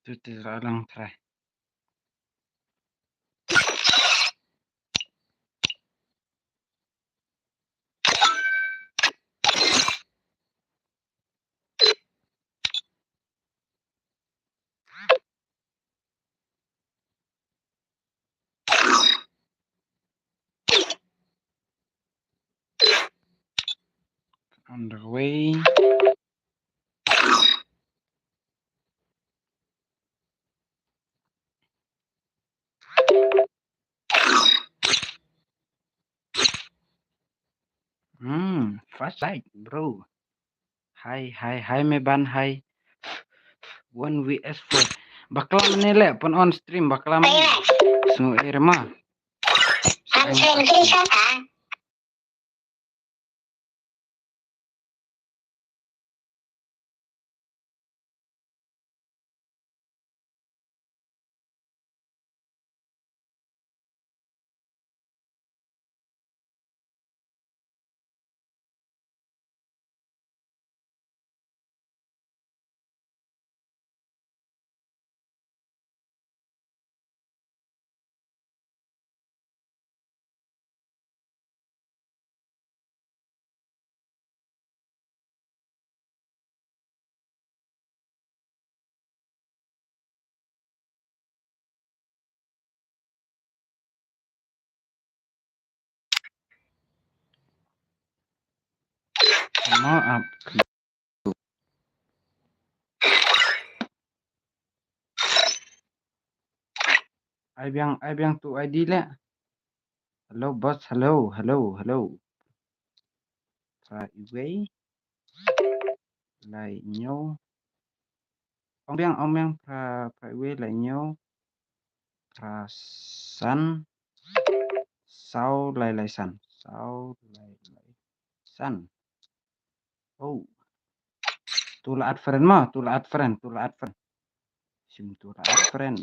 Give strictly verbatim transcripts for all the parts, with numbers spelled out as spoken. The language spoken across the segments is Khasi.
Tu tu lang try. On the way. Hmm, flashlight, bro. Hi, hi, hi, me ban hi. One V S four. Bakla mane le, pun on stream, bakla mane. Sngew ere ma. Come on up. Ai biang, ai biang tu I D le. Hello boss, hello, hello, hello. Phra iwei. Lai hynñiew. Ong biang, ong biang, phra, phra iwei, lai hynñiew. Phra san. Saw lai lai san. Saw lai lai san. Oh. Tu la add friend ma, tu la add friend, tu la add friend. Sim tu la add friend.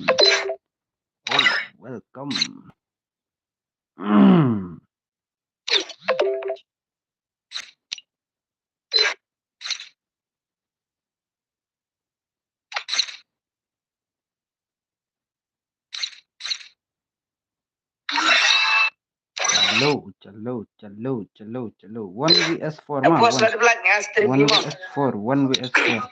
Oh, welcome. Chalo, chalo, chalo, chalo, chalo. One V S four ma. One V S four, one V S four.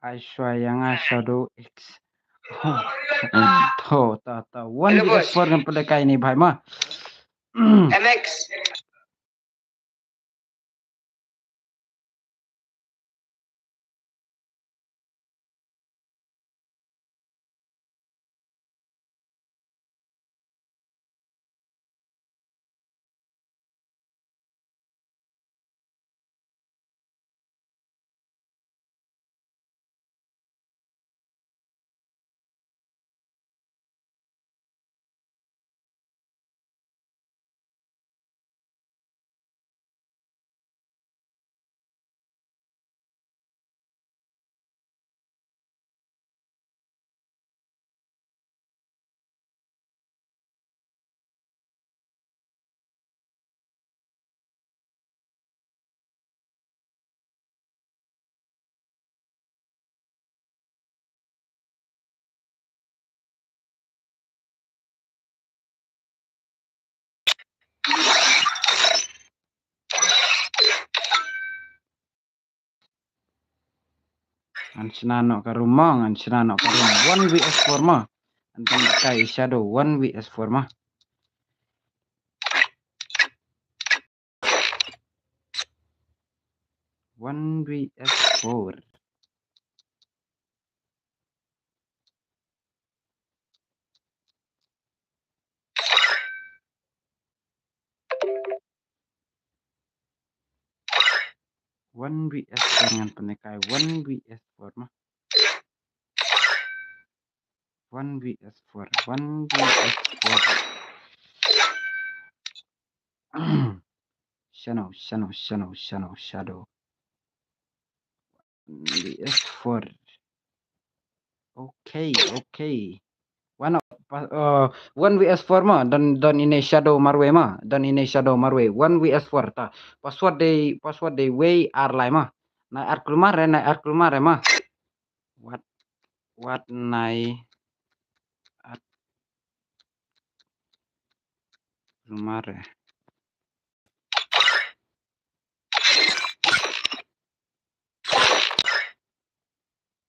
Aishwarya nga Shadow X. To, to, to. One V S four ngan pynlehkai ni bhai ma. M X. Ngan shna noh ka room mo, ngan shna noh ka room. One V S four mo. Ngan pynlehkai Shadow, one V S four mo. One V S four. One V S four ngan pynlehkai, one V S four mo. One V S four. One V S four. Shano, shano, shano, shano, shadow. One V S four. Okay, okay. One, uh, one V S four ma, don, don ine shadow marwei ma, don ine shadow marwei. One V S four ta. Password dei, password dei wei ar lai ma. Nai ar kulmar, nai ar kulmar ma. Wat, wat nai at lumare.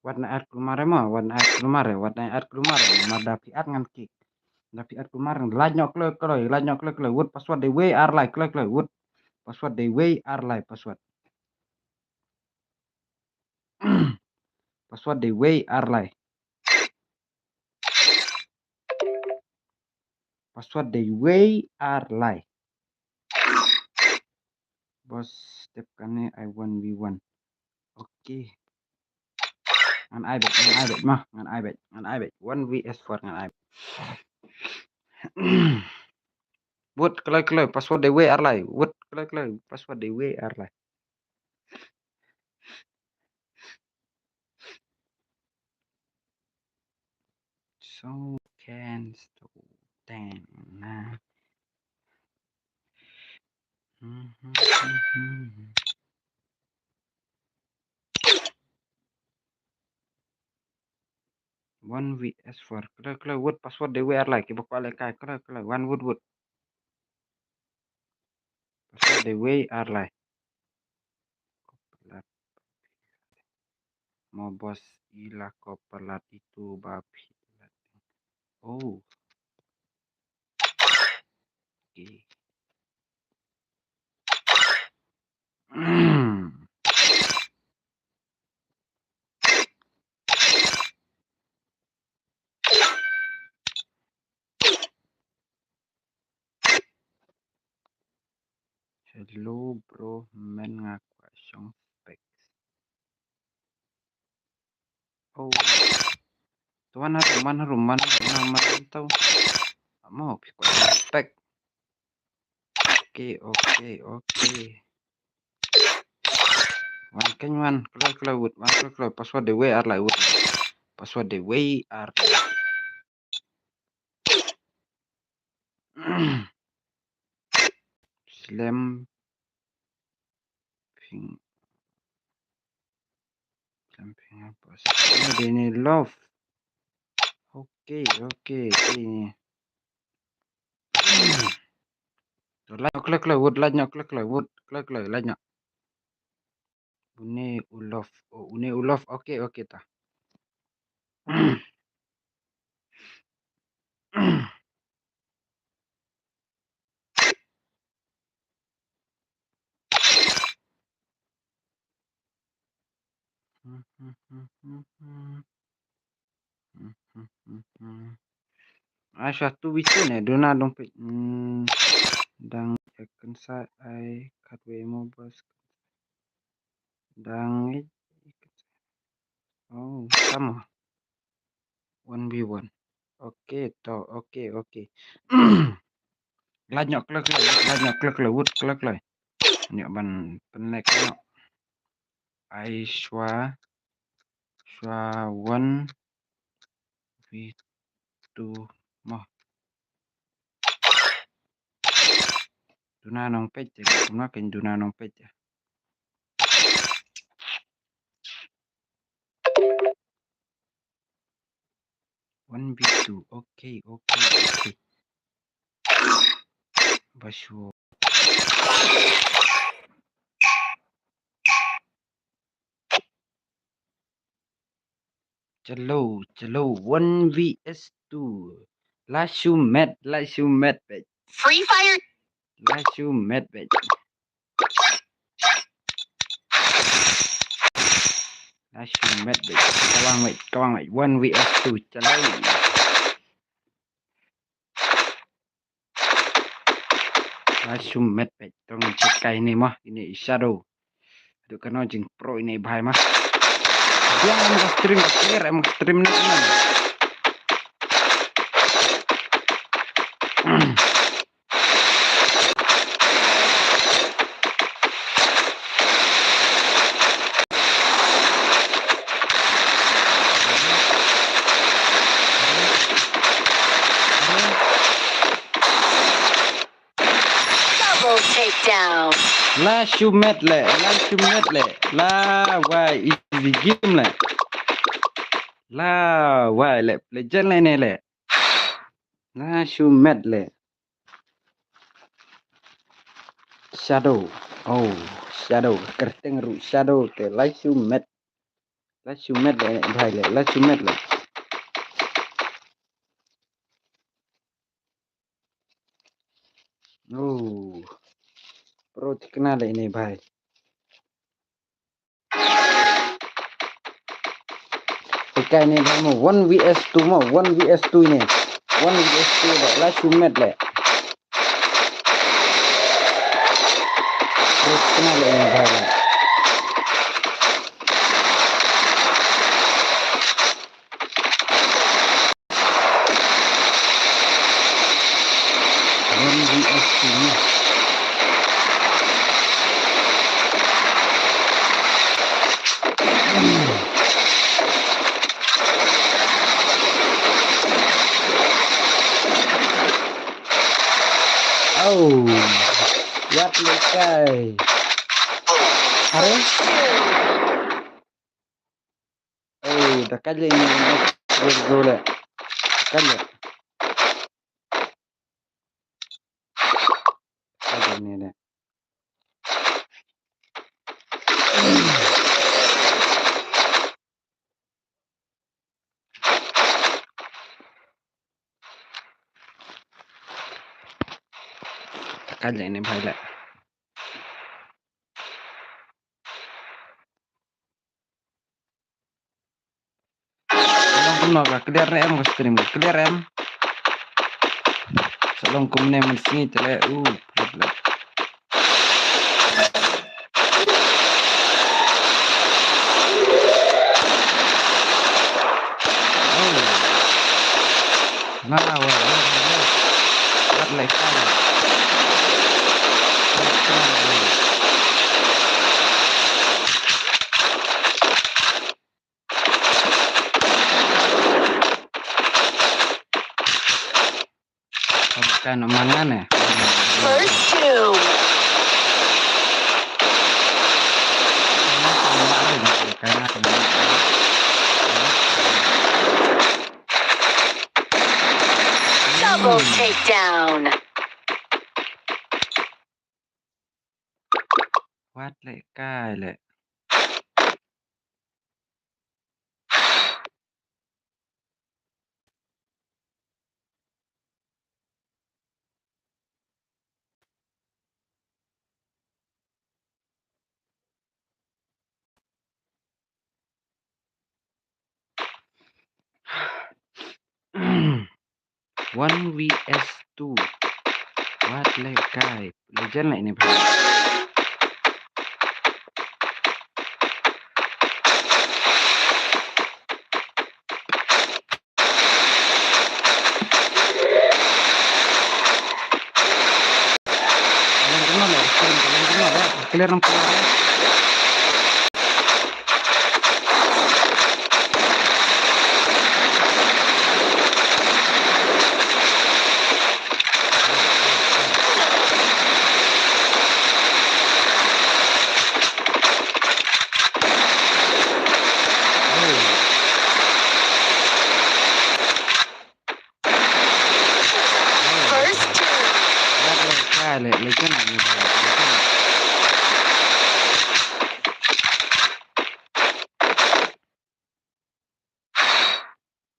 Wat nai at lumare ma, wat nai at lumare, wat nai at lumare, ma da phi at ngan kick. Da phi at lumare, lait nyok kloi kloi, lait nyok kloi kloi, wut password dei wei ar lai kloi kloi, wut password dei wei ar lai password. Password dei wei ar lai. Password dei wei ar lai. Boss step kane I one V one. Okay. Ngan ai bet, ngan ai bet ma, ngan ai bet, ngan ai bet. One V S four ngan ai bet. Wut kloi kloi, password dei wei ar lai. Wut kloi kloi, password dei wei ar lai. So can to ten na. One V S four. Kloi kloi, wut password dei wei ar lai, kiba kwah leh kai, kloi kloi, one wut wut. Password dei wei ar lai. Mo boss, i la ko palat itu ba phi palat. Oh. Okay. Hello bro, men nga kwah shong specs. Oh. To wan harum, wan harum, wan harum, na man to. Mo phi kwah spec. Okay, okay, okay. Wan kein wan, kloi kloi wut, wan kloi kloi, password dei wei ar lai wut. Password dei wei ar lai. Slem ping. Slem ping apa? Ini dei ne love. Okay, okay, ini. To lait nyok kloi kloi wut, lait nyok kloi kloi wut, kloi kloi lait nyok. Une u love, oh, une u love. Okay, okay ta. Ai sha tu bitu ne duna dong peit. Hmm, dang ïa kynsa ai khatwei mo bas. Dang ïa kynsa. Oh, sama. One v one. Okay, to, okay, okay. Lait nyok kloi kloi, lait nyok kloi kloi, wut kloi kloi. Nyok ban pynlek nyok. Ai shuwa, shuwa one v two mo. Duna nongpeit, kumno kein duna nongpeit. One v two. Okay, okay, okay. Bashu. Chalo, chalo. One v two. Lashu met, lashu met, bet. Free Fire. Lashu met, bet. Lashu met, bet. Kawang, bet, kawang, bet. One v two. Chalo. Lashu met, bet. Tong chekai ni mah. Ini shadow. Aduh, kano jing pro ini bhai mah. Dia em ka stream, clear em ka stream ni. La shu met le, la shu met le. La wai easy game le. La wai le, legend le ne le. La shu met le. Shadow. Oh, Shadow. Kyrteng ruh Shadow te la shu met. La shu met le, bhai le, la shu met le. Oh. Pro tikna le ne, bhai. Ikai ne bhai mo, one V S two mo, one V S two ne. One V S two le, la shu met le. Pro tikna le ne bhai le. One V S two ne. Oh, wat le kai. Are? Oh, da kali ni. Let's go le. Da kali. Kali ni le. Takal ïa ini bhai le. Sa long kumno, ka clear ne em ka stream, ka clear em? Sa long kumne mynsngi te le, u, phlot le. Oh. Na, wa, wa, wa, wa. Wat le kai. Kan mangan eh. First two. Double takedown. Wat le kai le. One V S two. Wat le kai. Legend le ini bhai. Clear ng clear. First two.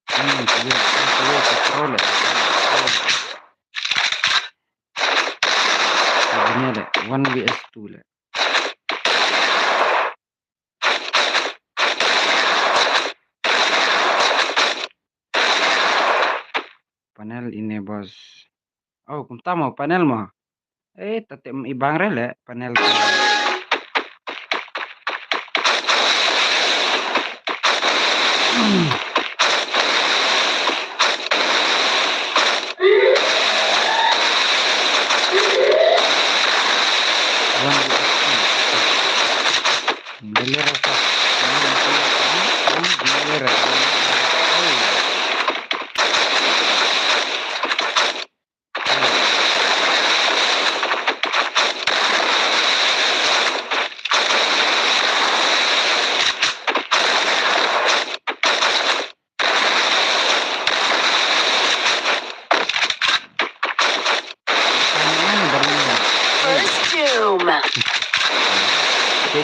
Hmm, clear, clear, clear, control. Ini ada one V S two le. Panel ini, bos. Oh, kumta mo panel mo. Eh, ta te i bang re le panel.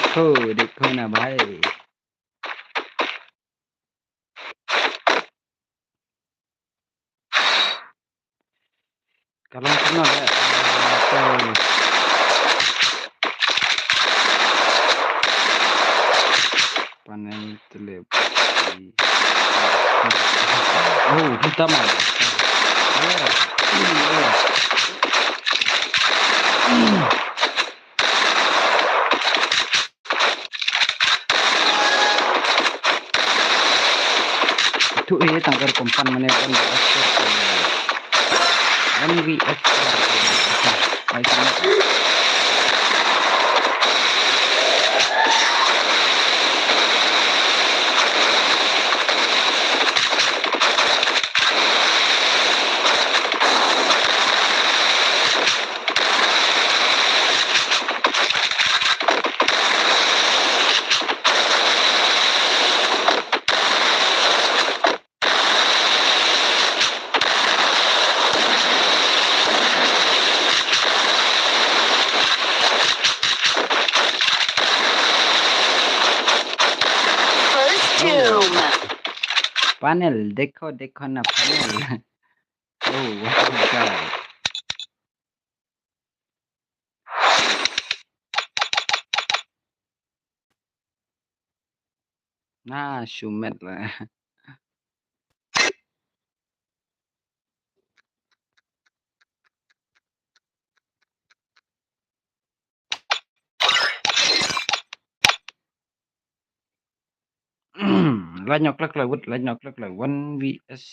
देखो, देखो ना भाई। Ka long kumno le, eh, to. Panel telepati. Oh, kita mah. Tu eh tang kar kumpan mane one V S four. One V S four. Ai sama. First tomb. Panel, देखो, देखो ना panel. Oh, what is that? Na, shu met la. Lait noh kloi kloi wut, lait noh kloi kloi. One V S.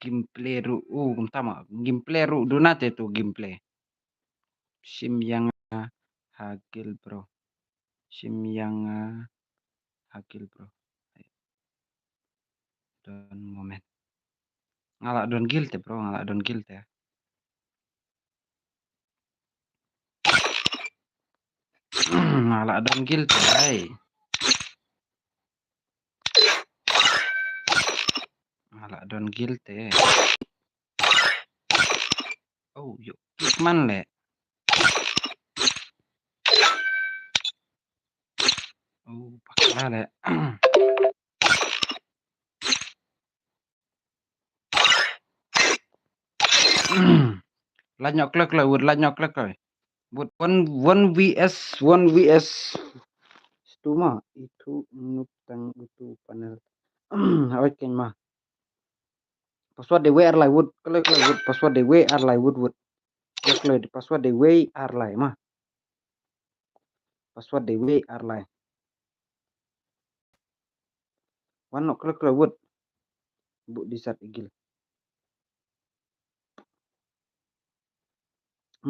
Gameplay ruh, uh, kumta ma. Gameplay ruh, duna te tu gameplay. Shim ïa nga ha guild bro. Shim ïa nga ha guild bro. Don moment. Nga la don guild te bro, nga la don guild te. Nga la don guild te, ai. Nga la don guild te. Oh, ïoh kick man le. Oh, bakla le. Lait noh kloi kloi wut, lait noh kloi kloi wut. One, one V S, one V S. Stuma itu nup tang itu panel. Awet ken ma. Password dei wei ar lai wut, kloi kloi wut, password dei wei ar lai wut wut. Kloi kloi password dei wei ar lai ma. Password dei wei ar lai. Wan noh kloi kloi wut. Buh desert eagle.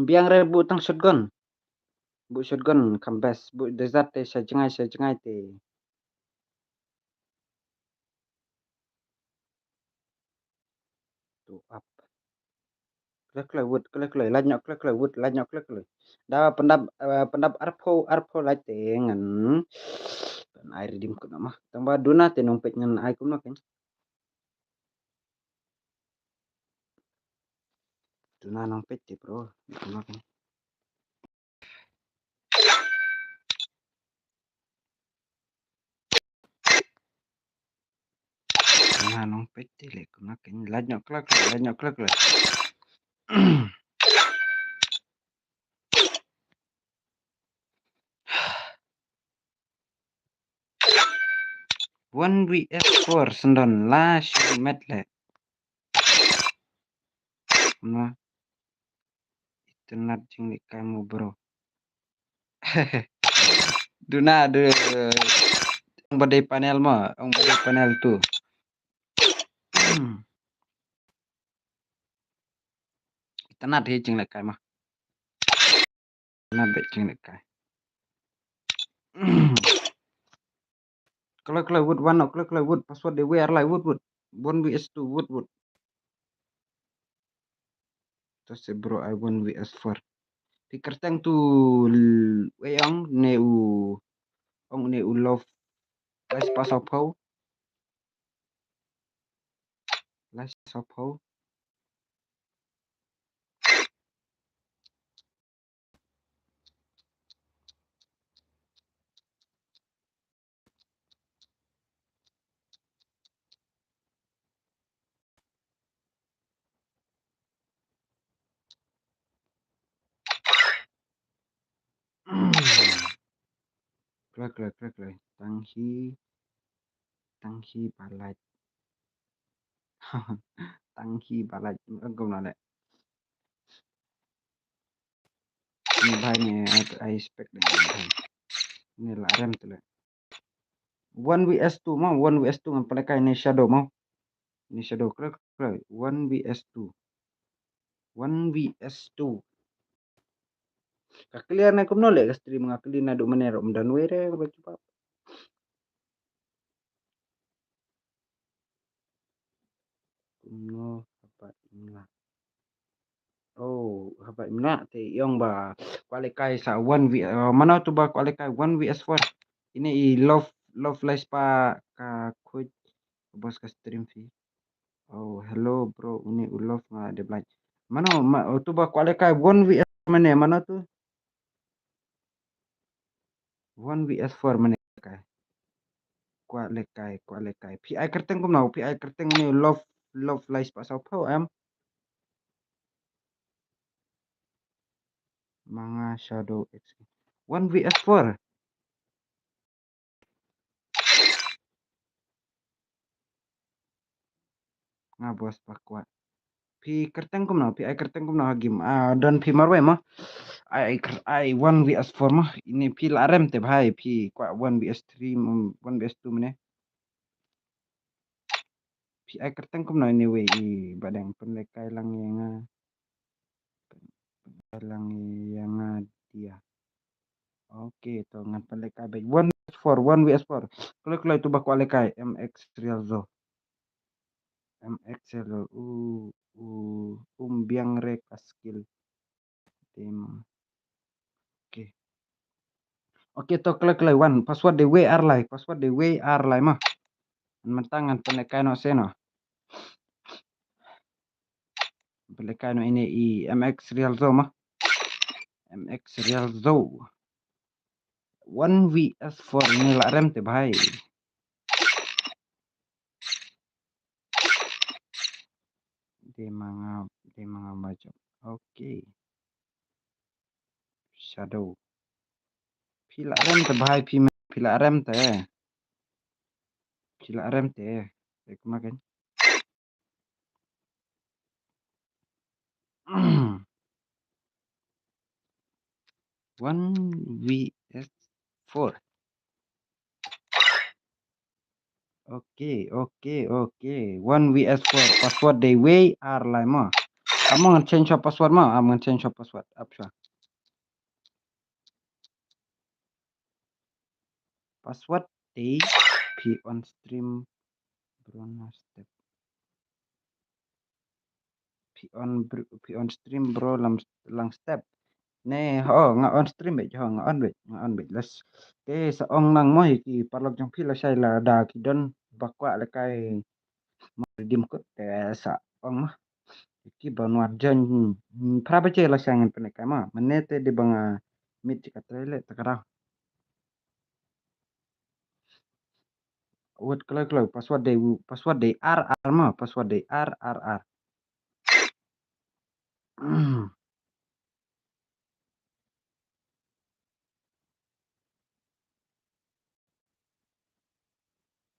Biang re buh tang shotgun. Buh shotgun kham best. Buh desert te sha jngai sha jngai te. Tu ap. Kloi kloi wut, kloi kloi, lait noh kloi kloi wut, lait noh kloi kloi. Da pyndap, eh, pyndap arphew, arphew lait te ngan. Kan ai redeem kumno ma. Tang ba duna te nongpeit ngan ai kumno ken. Duna nongpeit te bro. Kumno ken. Nga nongpeit te leh kumno ken, lait noh kloi kloi, lait noh kloi kloi. One V S four syndon la shu met leh. Kumno. Itynnad jinglehkai mo bro. Duna de ong ba dei panel mo, ong ba dei panel tu. Itynnad hi jinglehkai mo. Itynnad bad jinglehkai. Kloi kloi wut, wan noh kloi kloi wut, password dei wei ar lai wut wut. One V S two wut wut. To se bro ai one V S four. Phi kyrteng tu wei ong ne u, ong ne u love. Lai spah saw phew. Lai spah saw phew. Kloi, kloi, kloi, kloi. Tang hi, tang hi ba lait. Tang hi ba lait. Ym kumno leh. Ni bhai ni, I, I expect dei bhai. Ni la rem te leh. One V S two mo, one V S two ngan pynlehkai ne Shadow mo. Ne Shadow, kloi, kloi. One V S two. One V S two. Ka clear ne kumno leh ka stream, nga clear naduh mynne ruh ym don wei re ba jubab. Kumno haba im lah. Oh, haba im lah te i ong ba kwah lehkai sa one V, uh, mano tu ba kwah lehkai one V S four. Ine i love, love lai spah ka khuid bos ka stream phi. Oh, hello bro, uni u love nga de blind. Mano, ma, oh, tu ba kwah lehkai one V S mane, mano tu? One V S four mane kai. Kwah lehkai, kwah lehkai. Phi ai kyrteng kumno, phi ai kyrteng uni u love, love lai spah saw phew em. Manga Shadow X. One V S four. Nga bos ba kwah. Phi kyrteng kumno, phi ai kyrteng kumno ha game. Ah, don phi marwei mo. Ai, ai kyr-, ai one V S four mo. Ine phi la rem te bhai, phi kwah one V S three, mm, one V S two mane. Phi ai kyrteng kumno ine wei i ba dang pynlehkai lang ïa nga. Pynlehkai lang ïa nga dia. Okay, to ngan pynlehkai beit. One V S four, one V S four. Kloi kloi tu ba kwah lehkai M X Real Zo. M X Real Zo. U, u, um biang re ka skill. Tim. Okay. Okay, to kloi kloi wan. Password dei wei ar lai. Password dei wei ar lai mo. Mynta ngan pynlehkai noh seh noh. Pynlehkai noh ine i M X Real Zo mo. M X Real Zo. One V S four ine la rem te bhai. Dei ma nga, dei ma nga ba jop. Okay. Shadow. Phi la rem te bhai, phi me, phi la rem te. Phi la rem te. Dei kumno kein. One V S four. Okay, okay, okay. One V S four. Password dei wei ar lai mo. Ap mo ngan change password mo. Ap mo ngan change password. Ap shuwa. Password dei phi on stream bro na step. Phi on br-, phi on stream bro lam, lang step. Ne ho nga on stream beit, ho nga on beit, nga on beit. Las. Te sa ong nang mo ïa ki paralok jong phi lashai lada ki don ba kwah lehkai ma redeem code te sa ong mo. Ki ban wad jan, hmm, phra baje lashai ngan pynlehkai mo. Mynne te dei ba nga meet ïa ka trei leh te ka daw. Wat kloi kloi, password dei, password dei ar ar mo, password dei ar ar ar.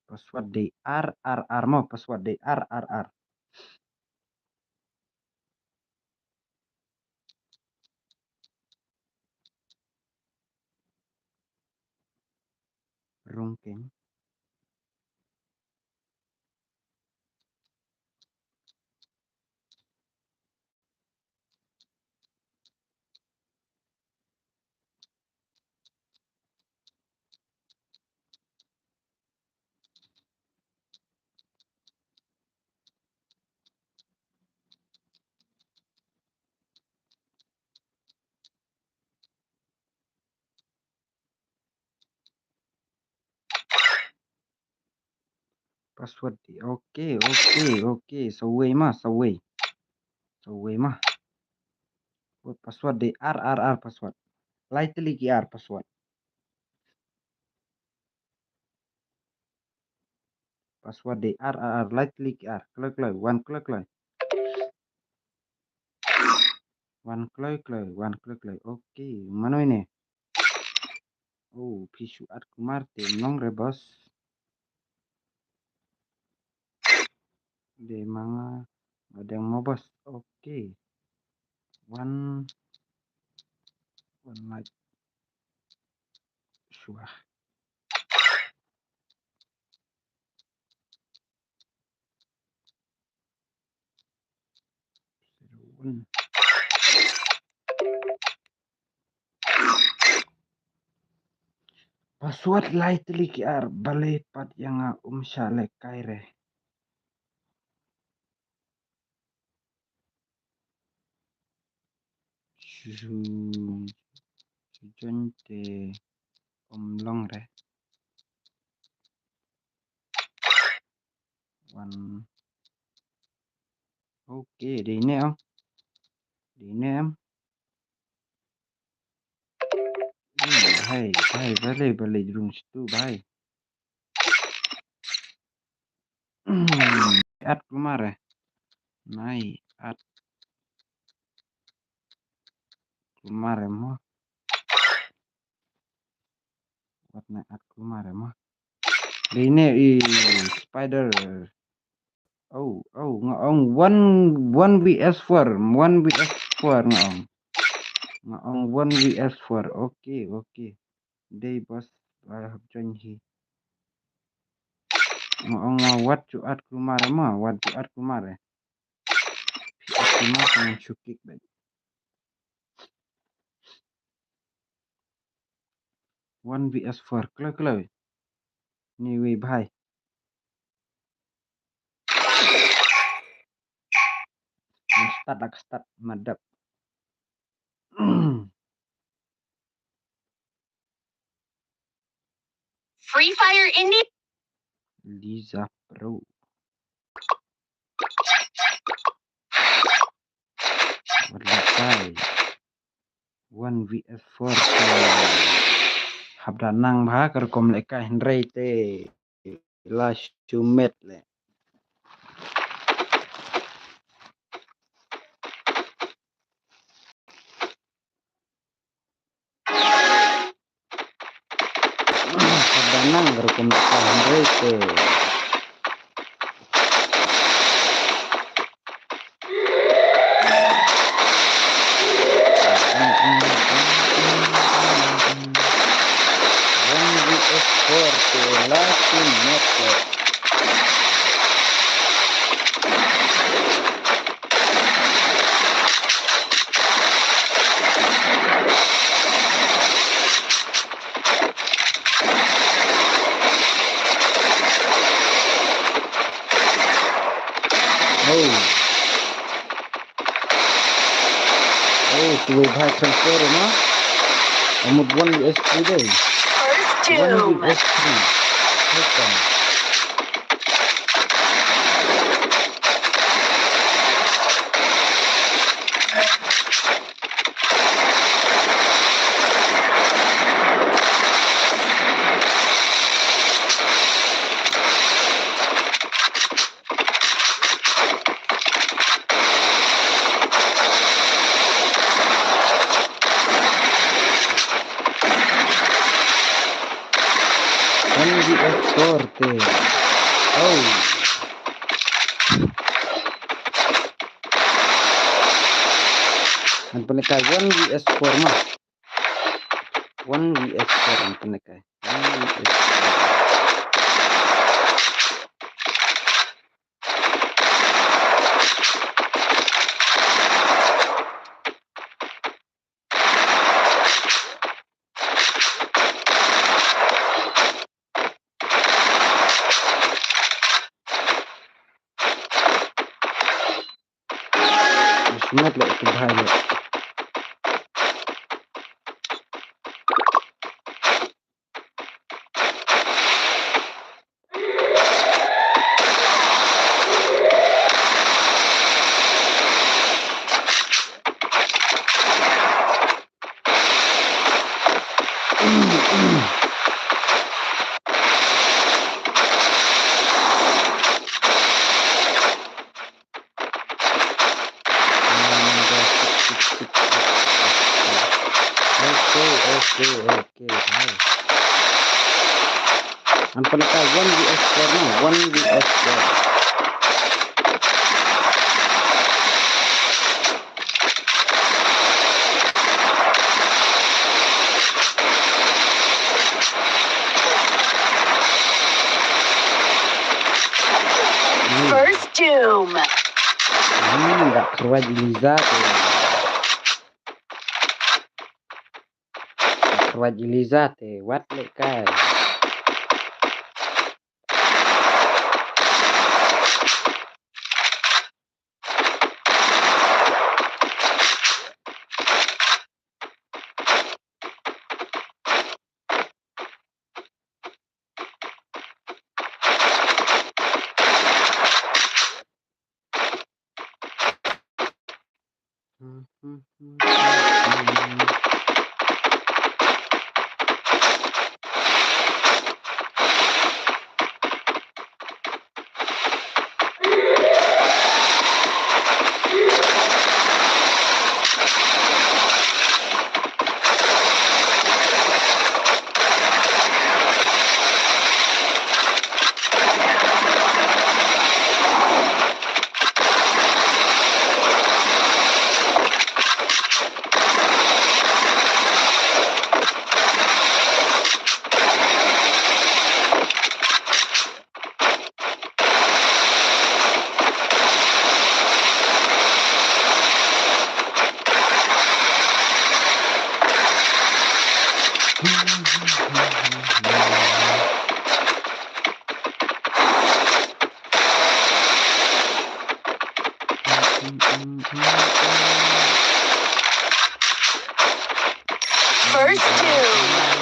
Password dei ar ar ar mo, password dei ar ar ar. Rung kein. Password. Okay, okay, okay. Sa wei ma, sa wei. Sa wei ma. Password dei ar ar ar password. Lai tylli ki ar password. Password dei ar ar ar, lai tylli ki ar. Kloi kloi, wan kloi kloi. Wan kloi kloi, wan kloi kloi. Okay, mano ine? Oh, phi shu add kumar te, ym long re boss. Dei ma nga, nga dang mo boss. Okay. One, one like. Shuwa. Password lai tylli ki ar, balei pat ïa nga um shah lehkai re. Shu, shu join te um long re. One. Okay, dei ne em. Dei ne em. Hmm, bhai, bhai, balei, balei jrong shitu, bhai. Add kumar eh. Nai, add kumar eh mo. Wat nai add kumar eh mo. Dei ne i spider. Oh, oh, nga ong one, one V S four, one V S four nga ong. Nga ong one V S four. Okay, okay. Dei boss, I have joined hi. Nga ong ma wat ju add kumar eh ma, wat ju add kumar eh. Add kumar ngan shu kick back. One V S four, kloi, kloi. Ni wei bhai. Start dak start madap. Free Fire India. Liza Pro. Wat lehkai. One V S four te. Hap da nang bha ka rukom lehkai hynrei te. La shu met leh. Hap da nang ka rukom lehkai hynrei te. One V S four te la shu met leh. Oh. Oh, tu wei bhai transfer ma. Amut one V S three dei. First doom. One V S three. Hai kam. One V S four te. Oh. Ngan pynlehkai one V S four ma. One V S four ngan pynlehkai. One V S four. Smet leh tu bhai leh. Ngam pynlait kai, one V S four no, one V S four. Hmm. First Doom. Hmm, da kyrwat Eliza te. Da kyrwat Eliza te, wat leh kai. First Doom.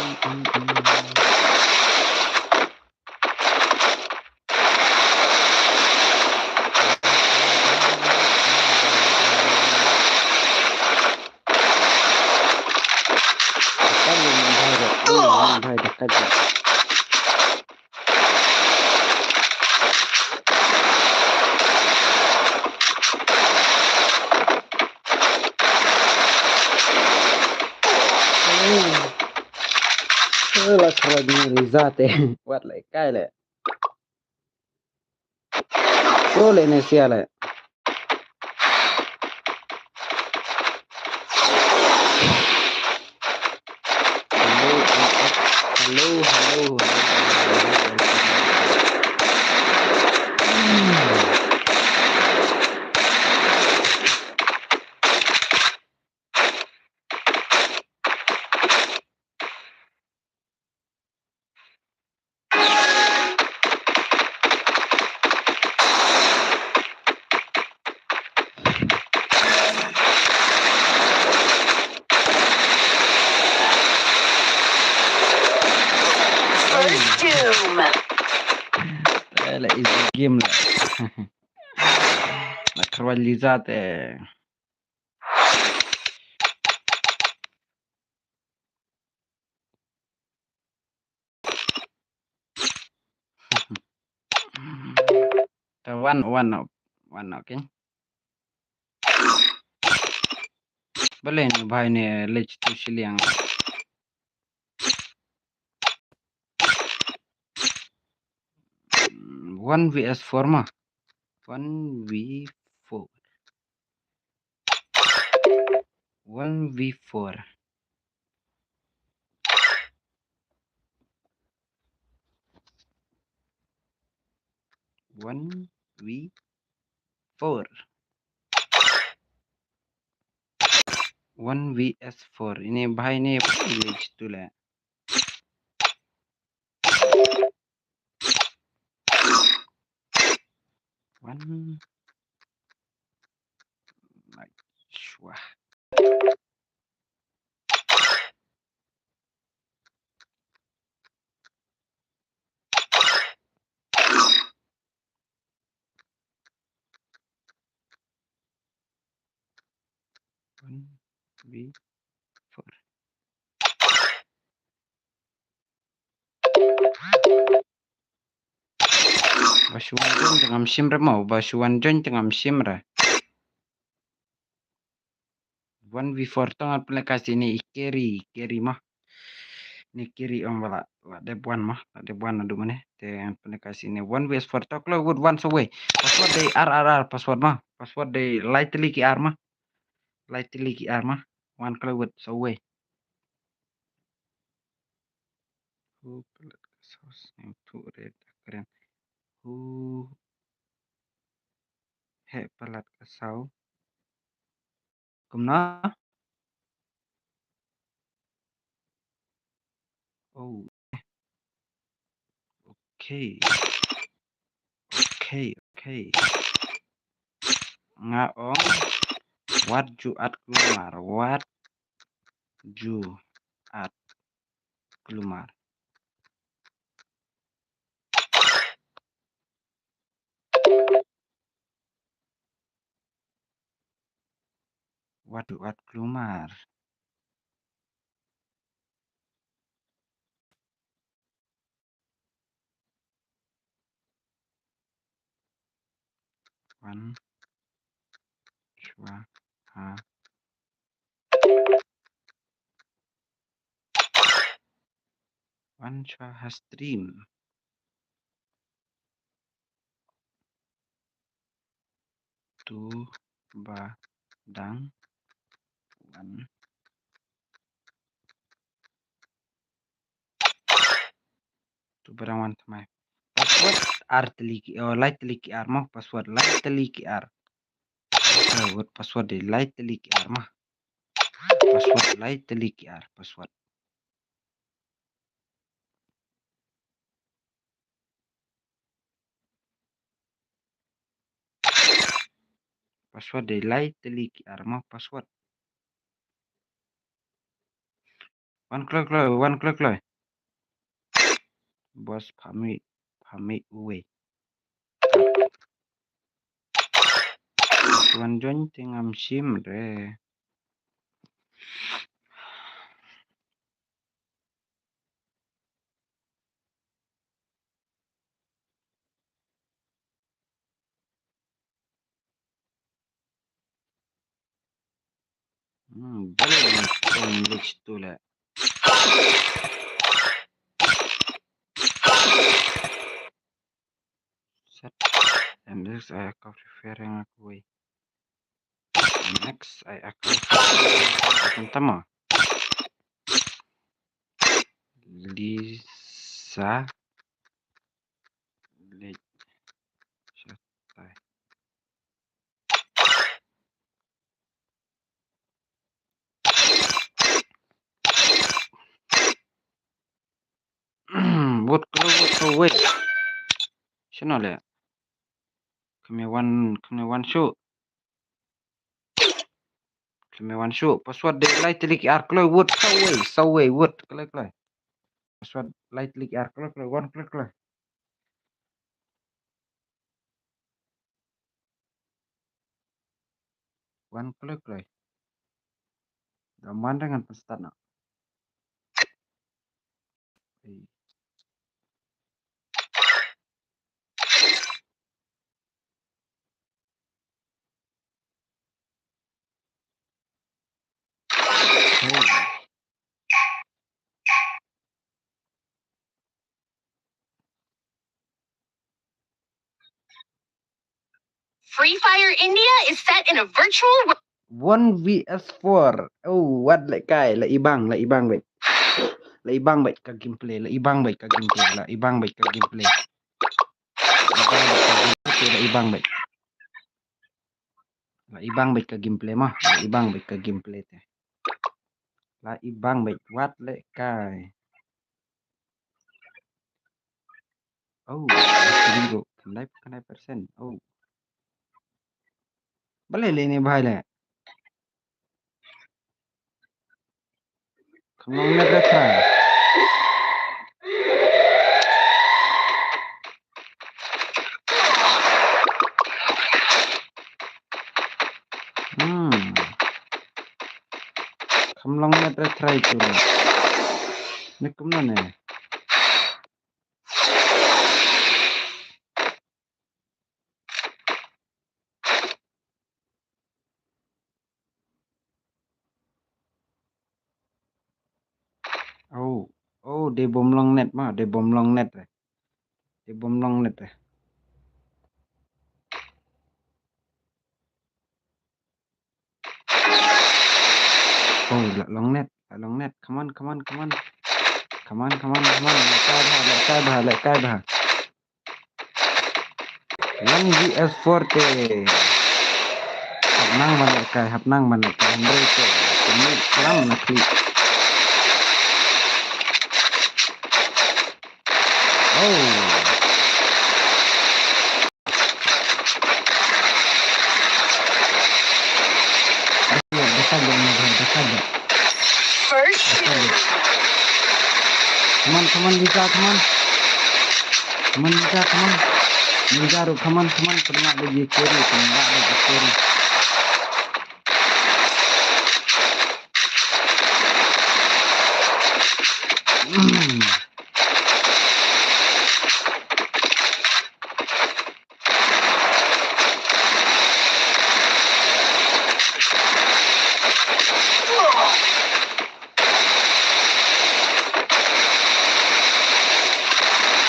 La kyrwat Eliza te. Wat leh kai leh. Pro leh ne sia leh. Hello, hello, hello, hello. First Doom. Eh, la easy game la. La kyrwat Eliza te. Te wan, wan, wan, okay. Balei ne bhai ne leh tu shiliang. One V S four ma. One V four. One V four. One V four. One V S four. Ine bhai ne page tu le. One. Like, shwa. One V four. Ba shu wan join te ngam shim re mo, ba shu wan join te ngam shim re. One V four tang at pele kasi ni i carry, i carry ma. Ni kiri ong ba la, la dep wan ma, la dep wan naduh mane. Te ngan pynlehkai shisien one V S four, to kloi wut wan sa wei. Password dei ar ar ar password ma. Password dei lai tylli ki ar ma. Lai tylli ki ar ma. Wan kloi wut sa wei. Hu palat ka saw sngewthuh re da kren. Hu heh palat ka saw. Kumno? Oh. Okay. Okay, okay. Nga ong wat ju at kulmar, wat ju at kulmar. Wat ju at kulmar. Wan shuwa ha, wan shuwa ha stream. To ba dang wan. To ba dang wan thymmai. Password ar tylli ki, oh, lai tylli ki ar mo, password lai tylli ki ar. Password, password dei lai tylli ki ar mo. Password lai tylli ki ar, password. Password dei lai tylli ki ar mo, password. Wan kloi kloi, wan kloi kloi. Boss pha mih, pha mih uwei. Wan join te ngam shim re. Hmm, bale ni tong lek tu le. Set. And this I account referring aku wei. Next I account akan tama. Lisa Lake Shatai. Wut kloi wut kloi wei. Shano le. Kami wan, kami wan shu. Kami wan shu. Password dei lai tylli ki ar kloi wut sa wei, sa wei wut kloi kloi. Password lai tylli ki ar kloi kloi wan kloi kloi. Wan kloi kloi. Da man da ngan pynstart na. Free Fire India is set in a virtual world. One V S four. Oh, wat leh kai, la ibang, la ibang beit. La ibang beit ka gameplay, la ibang beit ka gameplay, la ibang beit ka gameplay. La ibang beit ka gameplay, la ibang beit. La ibang beit ka gameplay ma, la ibang beit ka gameplay te. La ibang beit wat leh kai. Oh, kani ruh, khyndai, khyndai percent. Oh. Balei lei ne bhai le. Kham long net re trai. Hmm. Kham long net re trai tu. Ne kumno ne. Oh, dei bym long net ma, dei bym long net re. Dei bym long net re. Oh, la long net, la long net. Come on, come on, come on. Come on, come on, come on. Lehkai bha, lehkai bha, lehkai bha. One V S four te. Hap nang ban lehkai, hap nang ban lehkai. Hynrei te, te mih klam na khlieh. Oh. First. Come on, come on, Lisa, come on. Come on, Lisa, come on. Lisa ruh, come on, come on. Pynlah da ji carry, pynlah da ji carry.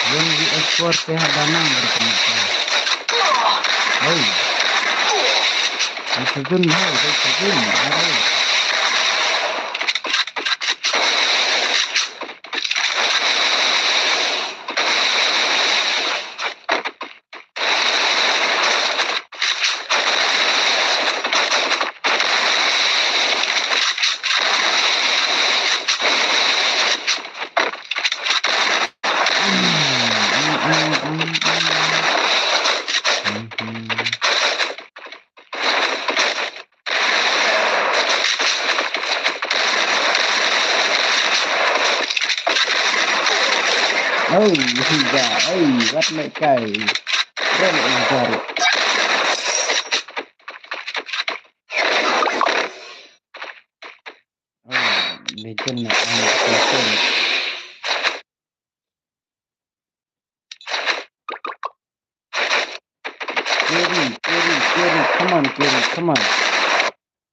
One V S four te ha da nang bar kena. Hei. Hei, sejun, hei, hei, sejun. Hei. Oi, higa, oi, wat lehkai. Rel higa. Oh, legend na, ah, legend. Carry, carry, carry. Come on, carry, come on.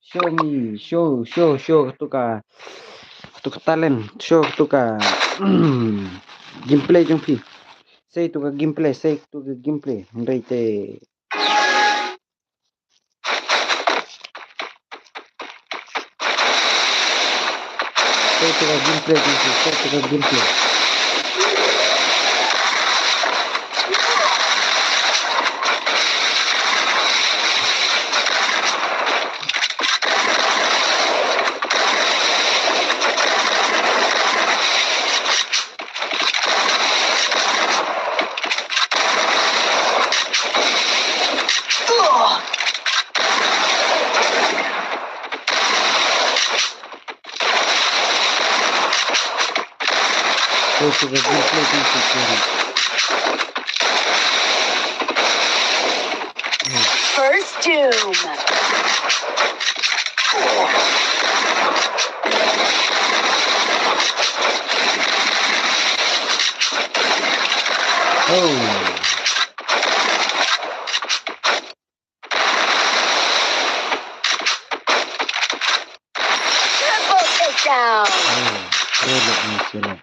Show me, show, show, show katu ka, katu ka talent, show katu ka gameplay jong phi. Sei katu ka gameplay, sei katu ka gameplay. Hynrei te Sei katu ka gameplay, gameplay, sei katu ka gameplay. First Doom. Oh. Triple takedown. Oh, really, really.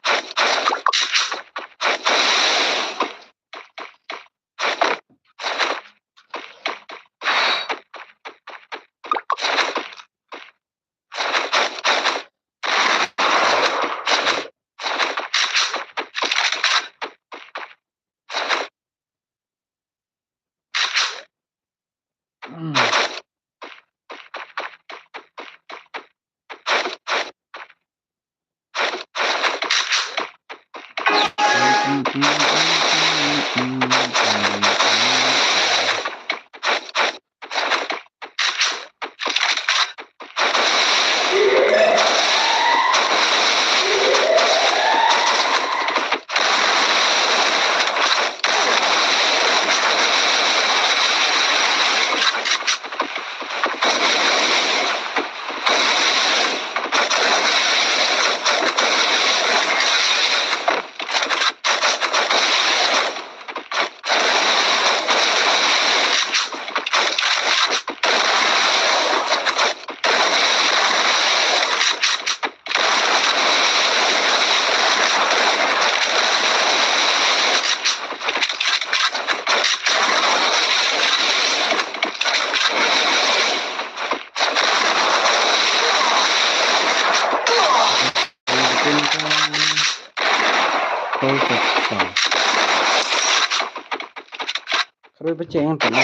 Roi ba che ngan pynlong.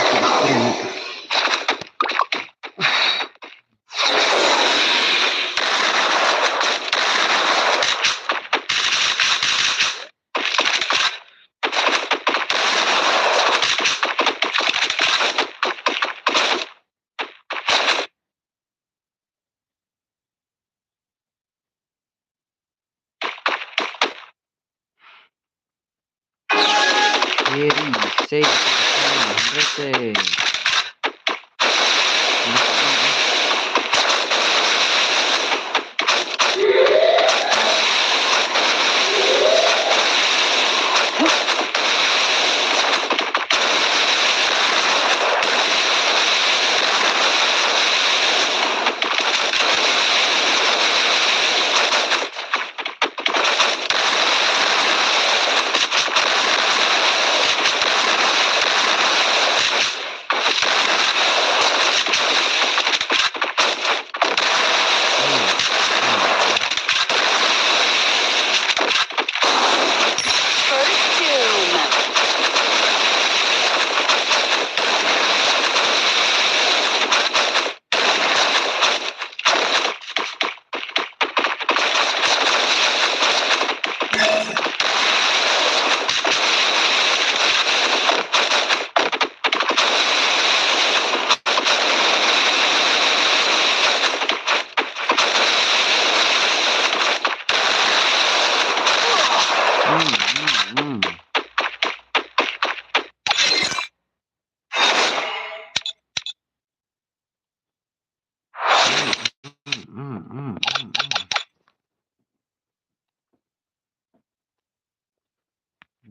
Eri, sei, sei.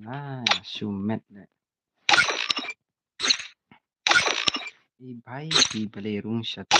Ah, shu met de. I bai i balei rung sha tu.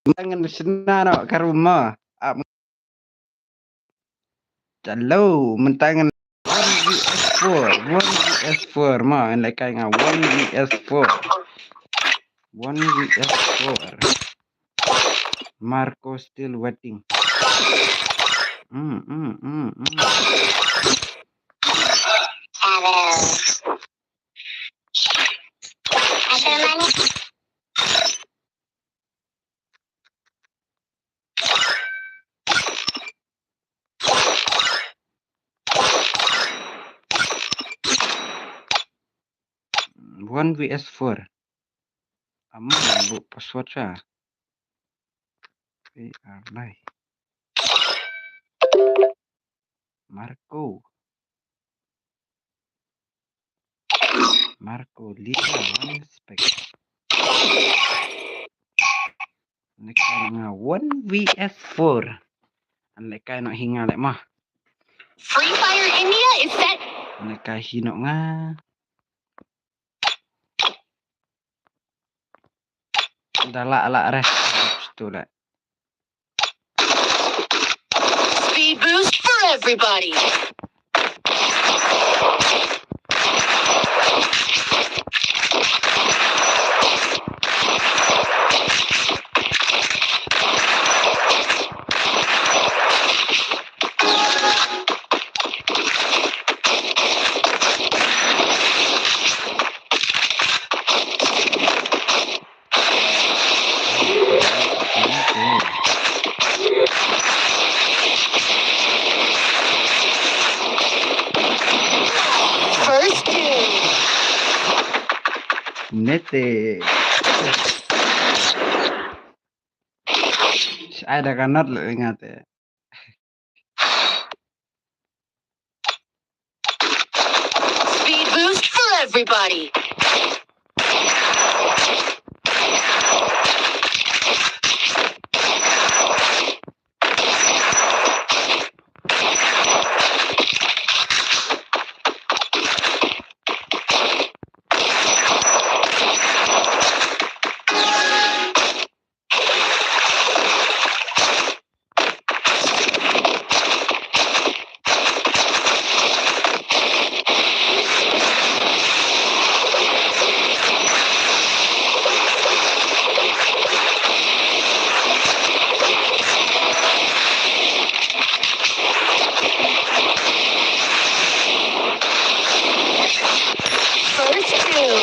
Mynta ngan shna noh ka room mo. Ah, hello, mynta ngan one V S four, one V S four mo, ngan lehkai nga one V S four. One V S four. Marco still waiting. Hmm, hmm, hmm, hmm. One V S four. Amo, buh password sha. P R lai. Marco. Marco Lisa, one respect. Lehkai noh nga one V S four. Lehkai noh hi nga leh ma. Free Fire India is set. Lehkai hi noh nga. Da lah lah reh. Stu leh. Speed boost for everybody. First kill. Nete. Ai da ka not leh nga te. Speed boost for everybody. First kill.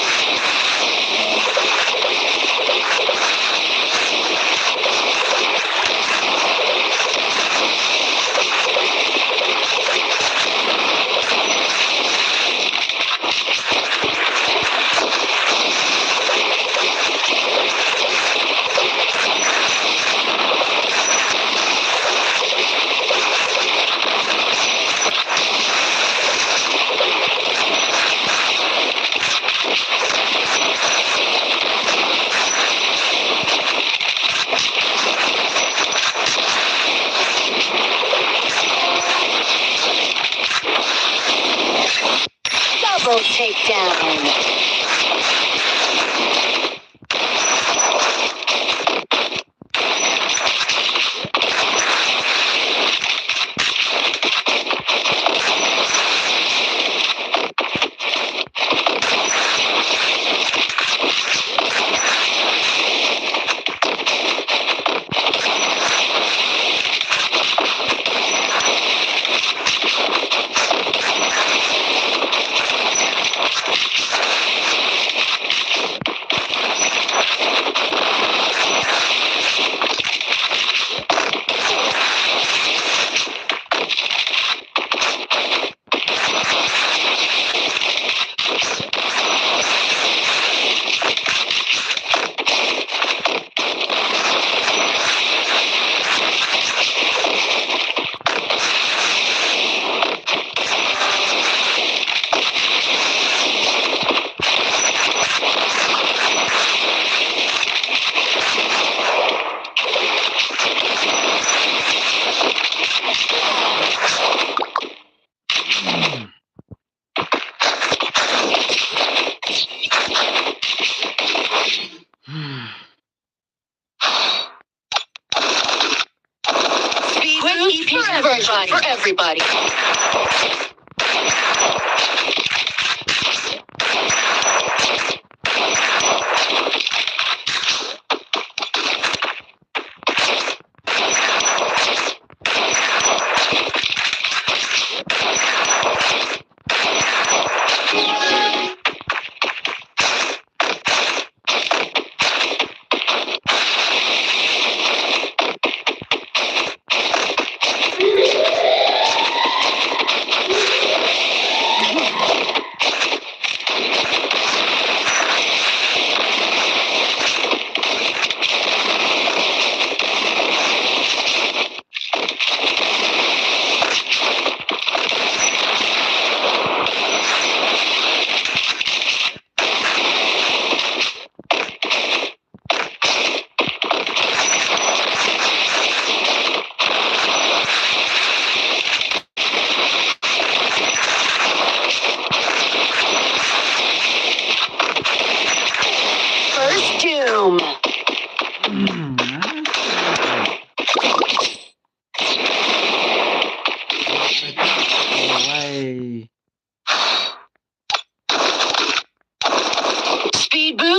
Double takedown. Speed boost for everybody. For everybody.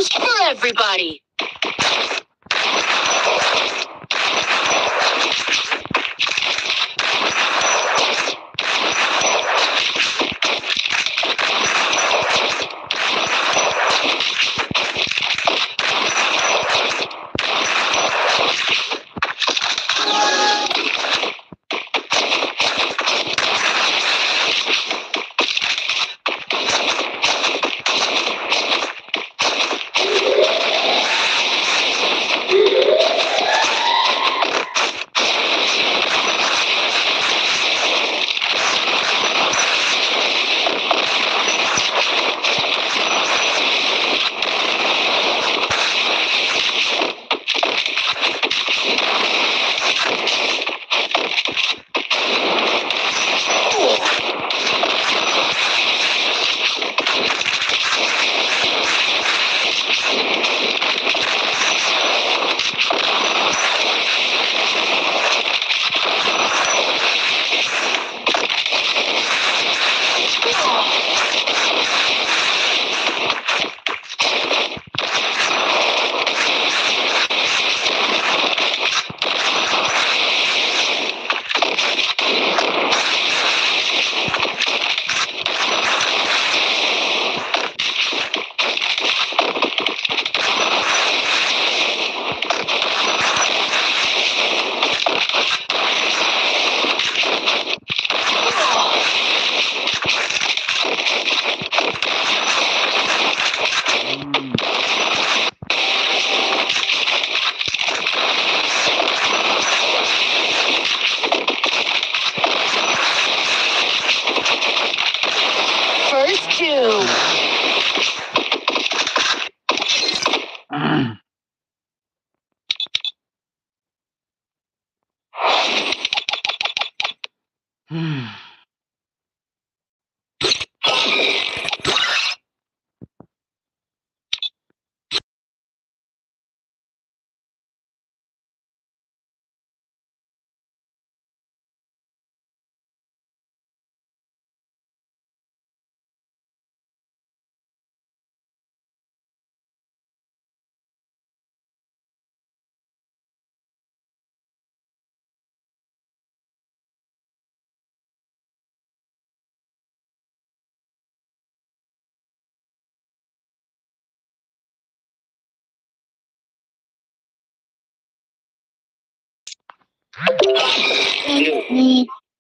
for everybody. First two.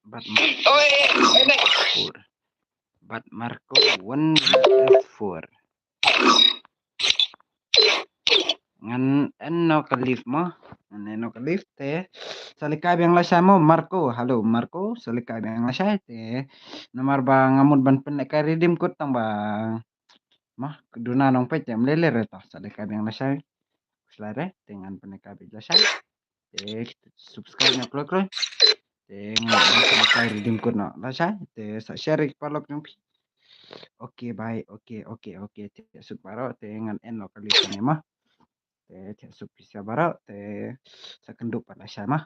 Bad Marco four. Bad Marco one F four. Ngan end noh ka live mo. Ngan end noh ka live te. Sa leit kai biang lashai mo Marco. Hello Marco. Sa leit kai biang lashai te. Namar ba nga mut ban pynlehkai redeem code tang ba. Mo, duna nongpeit te ym lei lei re to. Sa leit kai biang lashai. Shlei re te ngan pynlehkai biang lashai. Te subscribe noh kloi kloi. Te ngan pynlehkai redeem code noh lashai. Te sa share ïa ki paralok jong phi. Okay bye. Okay, okay, okay. Te suk baroh te ngan end noh ka live ne mo. Te te suk pisa baroh te sa kynduh pat lashai mo.